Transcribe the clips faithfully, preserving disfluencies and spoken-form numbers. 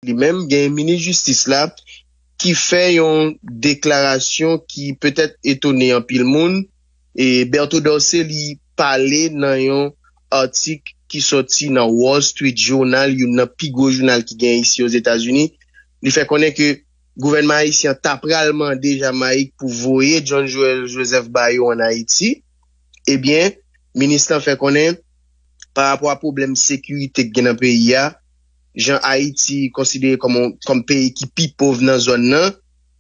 li menm, gen minis jistis la ki fè yon deklarasyon ki petèt etone anpil moun. E Berto Dorcé, li pale nan yon atik ki soti nan Wall Street Journal, youn nan pi gwo jounal ki gen isi Ozetazini. Li fè konnen ke gouvènman ayisyen an ta pral mande Jamayik pou voye John Joel Joseph ba yo ann Ayiti. Ebyen, minis lan fè konnen, pa rapò a pwoblèm sekirite k gen nan peyi a, jan Ayiti konsidere kòm, kòm peyi ki pi pòv nan zòn nan,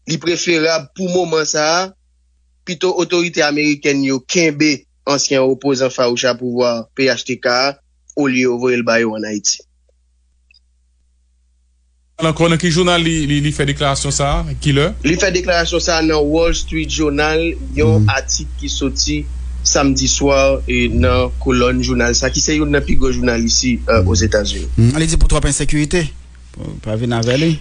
li preferab pou moman sa a, pito otorite amerikèn yo kenbe ansyen opozan fawouch a pouvwa, P H T K a, olye yo voye l ba yo ann Ayiti. Ankò, nan ki jounal li, li, li fè deklarasyon sa a? Ki lè? Li fè deklarasyon sa a nan Wall Street Journal, yon atik ki soti samdi swa e nan kolòn jounal sa, ki se youn nan pi gwo jounal isi, e, Ozetazini. Mm, li di pou twòp ensekirite. Pou pa vin avè li.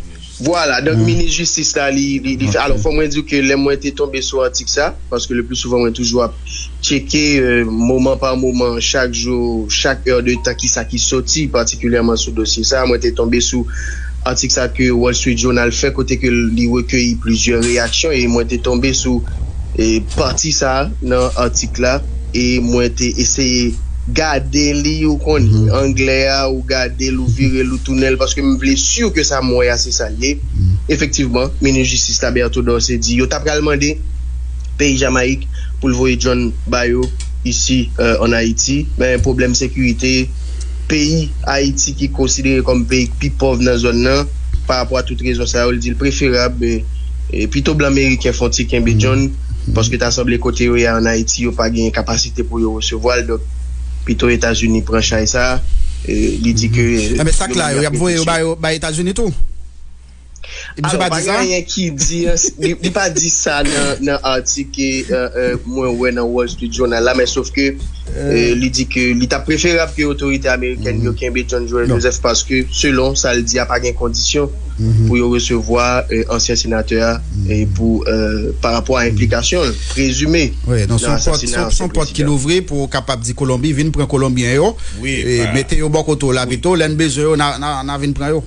Vwala, donk minis jistis la, li, li, li fè. Alò, fò mwen di ke lè mwen te tonbe sou atik sa, paske le pli souvan mwen toujou ap tcheke, e, moman pa moman, chak jou, chak è de tan, ki sa ki soti, patikilyèman sou dosye sa. Mwen te tonbe sou atik sa ke Wall Street Journal fè, kote ke li rekeyi plizyè reyaksyon, e mwen te tonbe sou, e, pati sa nan atik la, e mwen te eseye gade li, ou konn, anglè a, ou gade l, ou vire l, ou tounen l, paske m vle si ke sa m wè a, se sa l ye. Efektivman, minis jistis la, Berto Dorcé, di yo ta pral mande peyi Jamayik pou l voye John ba yo isi, e, ann Ayiti. Men pwoblèm sekirite, peyi Ayiti ki konsidere kòm peyi ki pi pòv nan zòn nan, pa rapò a tout rezon sa yo, li di l preferab, e, e, pito blan meriken fè yon ti kenbe John, paske ta sanble kote yo ye a ann Ayiti, yo pa gen kapasite pou yo resevwa l, donk pito Etazini pran chay sa, e, li di ke, e, Enben, sa k la, yo, y ap voye yo ba yo, bay Etazini tou? Misye Alò, pa pa di gen sa? Anyen ki di, li, li pa di sa nan, nan atik ke, e, e, mwen wè nan Wall Street Journal la, men sof ke, e, li di ke li ta preferab ke otorite amerikèn yo kenbe John Joel Joseph, paske selon sa l di a, pa gen kondisyon pou yo resevwa, e, ansyen senatè a, e, pou, e, pa rapò a enplikasyon l prezime Wi, donk se nan yon pòt, se asasina yon, se yon ansyen pòt ki prezidan. Louvri pou kapab di Kolonbi vin pran Kolonbyen yo, Wi, e, pa- mete yo bò kote w la pito, lè n bezwen yo, n a, n a, n a vin pran yo.